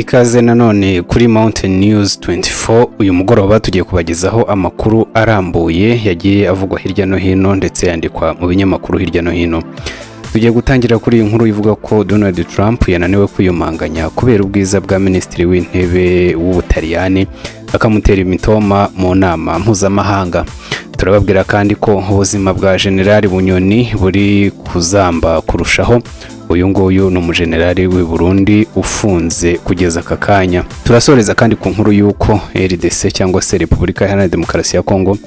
Ikaze nanone kuri Mountain News 24. Uyu mugoroba tugiye kubagezaho amakuru arambuye yagiye avugwa hirya no hino ndetse yandikwa mu binyamakuru hirya no hino. Tugiye gutangira kuri iyi nkuru ivuga ko Donald Trump yananiwe kwiyumanganya kubera ubwiza bwa Minisitiri w'Intebe w'Ubutaliyani, akamutera imitoma mu nama mpuzamahanga. Turababwira kandi ko ubuzima bwa Generali Bunyoni buri kuzamba kurushaho. Uyu nguyu ni umujenerali w'i Burundi ufunze kugeza aka kanya. Turasoreza kandi ku nkuru y'uko RDC, cyangwa se Repubulika Iharanira Demokarasi ya Kongo,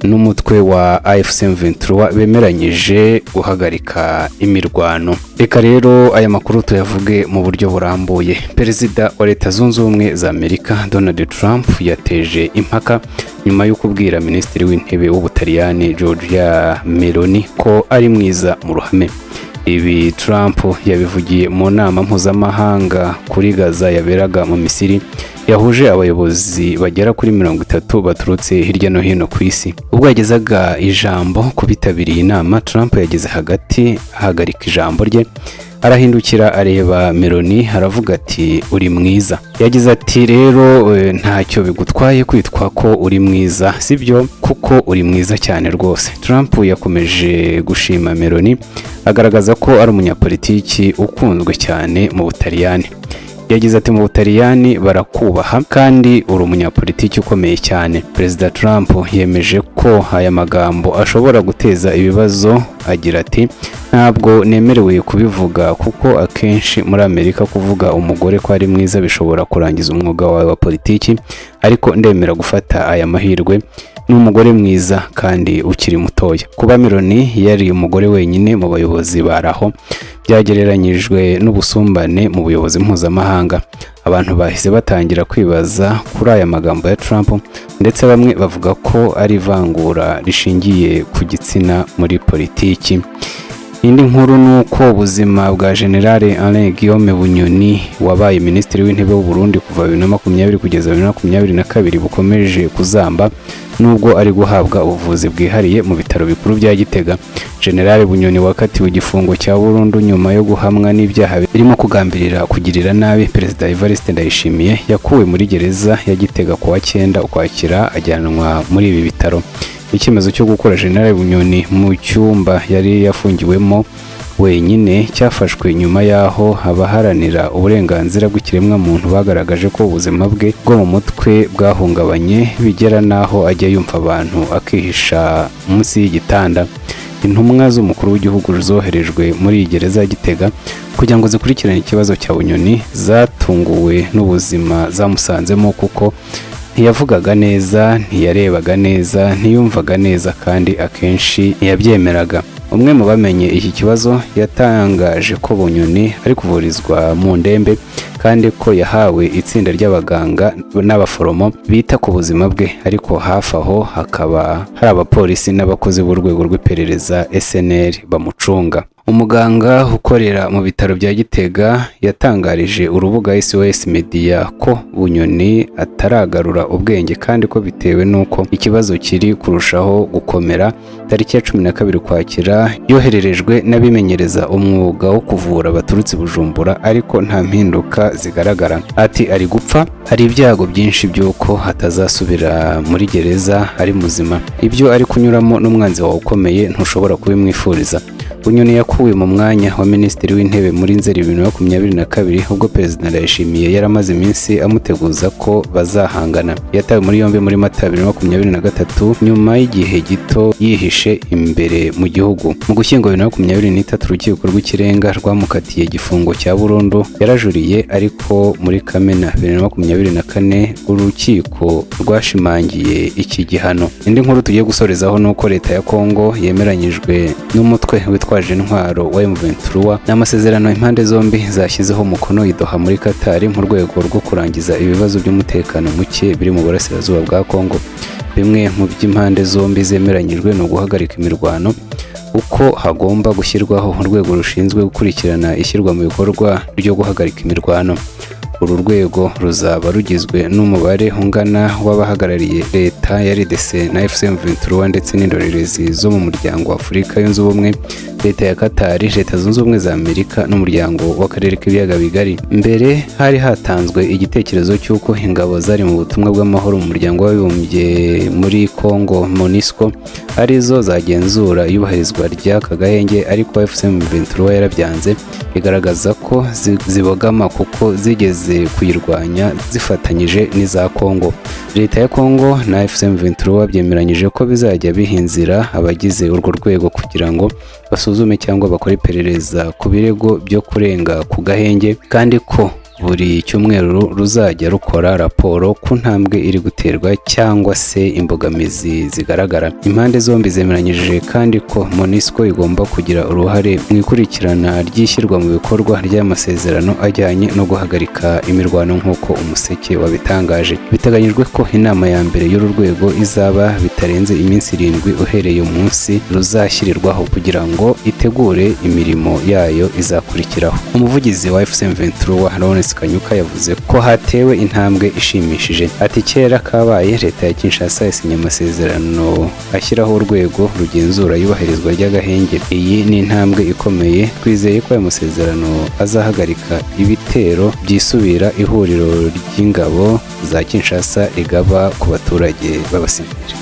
n'umutwe wa AFC M23 bemeranyije guhagarika imirwano. Reka rero aya makuru tuyavuge mu buryo burambuye. Perezida wa Leta Zunze Ubumwe za Amerika, Donald Trump, yateje impaka nyuma yo kubwira Minisitiri w'Intebe w'Ubutaliyani, Giorgia Meloni, ko ari mwiza mu ruhame. Ibi Trump yabivugiye mu nama mpuzamahanga kuri Gaza yaberaga mu Misiri, yahuje abayobozi bagera kuri 30 baturutse hirya no hino ku isi. Ubwo yagezaga ijambo ku bitabiriye inama, Trump yageze hagati ahagarika ijambo rye, arahindukira areba Meloni, aravuga ati: "Uri mwiza." Yagize ati: "Rero ntacyo bigutwaye kwitwa ko uri mwiza, sibyo? Kuko uri mwiza cyane rwose." Trump yakomeje gushima Meloni, agaragaza ko ari umunyapolitiki ukunzwe cyane mu Butaliyani. Yagize ati: "Mu Butaliyani barakubaha kandi uri umunyapolitiki ukomeye cyane." Perezida Trump yemeje ko aya magambo ashobora guteza ibibazo, agira ati: "Ntabwo nemerewe kubivuga, kuko akenshi muri Amerika kuvuga umugore ko ari mwiza bishobora kurangiza umwuga wawe wa politiki, ariko ndemera gufata aya mahirwe. Ni umugore mwiza kandi ukiri mutoya." Kuba Meloni yari umugore wenyine mu bayobozi baraho byagereranyijwe n'ubusumbane mu buyobozi mpuzamahanga. Abantu bahise batangira kwibaza kuri aya magambo ya Trump, ndetse bamwe bavuga ko ari ivangura rishingiye ku gitsina muri politiki. Indi nkuru ni uko ubuzima bwa General Alain Guillaume Bunyoni, wabaye Minisitiri w'Intebe w'u Burundi kuva 2020 kugeza 2022, bukomeje kuzamba nubwo ari guhabwa ubuvuzi bwihariye mu bitaro bikuru bya Gitega. General Bunyoni wakatiwe igifungo cya burundu nyuma yo guhamwa n'ibyaha birimo kugambirira kugirira nabi Perezida Evariste Ndayishimiye, yakuwe muri gereza ya Gitega ku wa 9 Ukwakira, ajyanwa muri ibi bitaro. Icyemezo cyo gukura General Bunyoni mu cyumba yari yafungiwemo wenyine cyafashwe nyuma y'aho abaharanira uburenganzira bw'ikiremwamuntu bagaragaje ko ubuzima bwe bwo mu mutwe bwahungabanye, bigera n'aho ajya yumva abantu akihisha munsi y'igitanda. Intumwa z'umukuru w'igihugu zoherejwe muri iyi gereza ya Gitega kugira ngo zikurikirane ikibazo cya Bunyoni zatunguwe n'ubuzima zamusanzemo, kuko ntiyavugaga neza, ntiyarebaga neza, ntiyumvaga neza kandi akenshi ntiyabyemeraga. Umwe mu bamenye iki kibazo yatangaje ko Bunyoni ari kuvurizwa mu ndembe kandi ko yahawe itsinda ry'abaganga n'abaforomo bita ku buzima bwe, ariko hafi aho hakaba hari abapolisi n'abakozi b'urwego rw'iperereza SNR bamucunga. Umuganga ukorera mu bitaro bya Gitega yatangarije urubuga SOS Media ko Bunyoni ataragarura ubwenge, kandi ko bitewe n'uko ikibazo kiri kurushaho gukomera, tariki ya 12 Ukwakira yohererejwe n'abimenyereza umwuga wo kuvura baturutse i Bujumbura, ariko nta mpinduka zigaragara. Ati: "Ari gupfa, hari ibyago byinshi by'uko atazasubira muri gereza ari muzima. Ibyo ari kunyuramo n'umwanzi wawe ukomeye ntushobora kubimwifuriza." Bunyoni yakuwe mu mwanya wa Minisitiri w'Intebe muri Nzeri 2022, ubwo Perezida Ndayishimiye yari amaze iminsi amuteguza ko bazahangana. Yatawe muri yombi muri Mata 2023 nyuma y'igihe gito yihishe imbere mu gihugu. Mu Gushyingo 2023, Urukiko rw'Ikirenga rwamukatiye igifungo cya burundu. Yarajuriye, ariko muri Kamena 2024 urukiko rwashimangiye iki gihano. Indi nkuru tugiye gusorezaho ni uko Leta ya Kongo yemeranyijwe n'umutwe witwaje intwaro wa M23 n'amasezerano impande zombi zashyizeho umukono i Doha muri Qatar, mu rwego rwo kurangiza ibibazo by'umutekano muke biri mu burasirazuba bwa Kongo. Bimwe mu by'impande zombi zemeranyijwe ni uguhagarika imirwano, uko hagomba gushyirwaho urwego rushinzwe gukurikirana ishyirwa mu bikorwa ryo guhagarika imirwano. Uru rwego ruzaba rugizwe n'umubare ungana w'abahagarariye leta ya RDC na AFC M23 ndetse n'indorerezi zo mu muryango wa Afurika Yunze Ubumwe, leta ya Qatar, Leta Zunze Ubumwe za Amerika n'umuryango w'akarere k'ibiyaga bigari. Mbere hari hatanzwe igitekerezo cy'uko ingabo zari mu butumwa bw'amahoro mu muryango w'abibumbye muri Congo, MONUSCO, arizo zagenzura iyubahirizwa ry'aka gahenge, ariko AFC M23 yarabyanze, igaragaza ko zibogama kuko zigeze kuyirwanya zifatanyije n'iza Congo. Leta ya Congo na AFC M23 byemeranyije ko bizajya biha inzira abagize urwo rwego kugira ngo basuzume cyangwa bakore iperereza ku birego byo kurenga ku gahenge, kandi ko buri cyumweru ruzajya rukora raporo ku ntambwe iri guterwa cyangwa se imbogamizi zigaragara. Impande zombi zemeranyije kandi ko MONUSCO igomba kugira uruhare mu ikurikirana ry'ishyirwa mu bikorwa ry'amasezerano ajyanye no guhagarika imirwano, nk'uko Umuseke wabitangaje. Biteganyijwe ko inama ya mbere y'uru rwego izaba bitarenze iminsi 7 uhereye umunsi ruzashyirirwaho, kugira ngo itegure imirimo yayo izakurikiraho. Umuvugizi wa AFC M23, Lawrence Kanyuka, yavuze ko hatewe intambwe ishimishije. Ati: "Kera kabaye, leta ya Kinshasa yasinye amasezerano ashyiraho urwego rugenzura iyubahirizwa ry'agahenge. Iyi ni intambwe ikomeye. Twizeye ko aya masezerano azahagarika ibitero byisubira ihuriro ry'ingabo za Kinshasa rigaba ku baturage b'abasivili."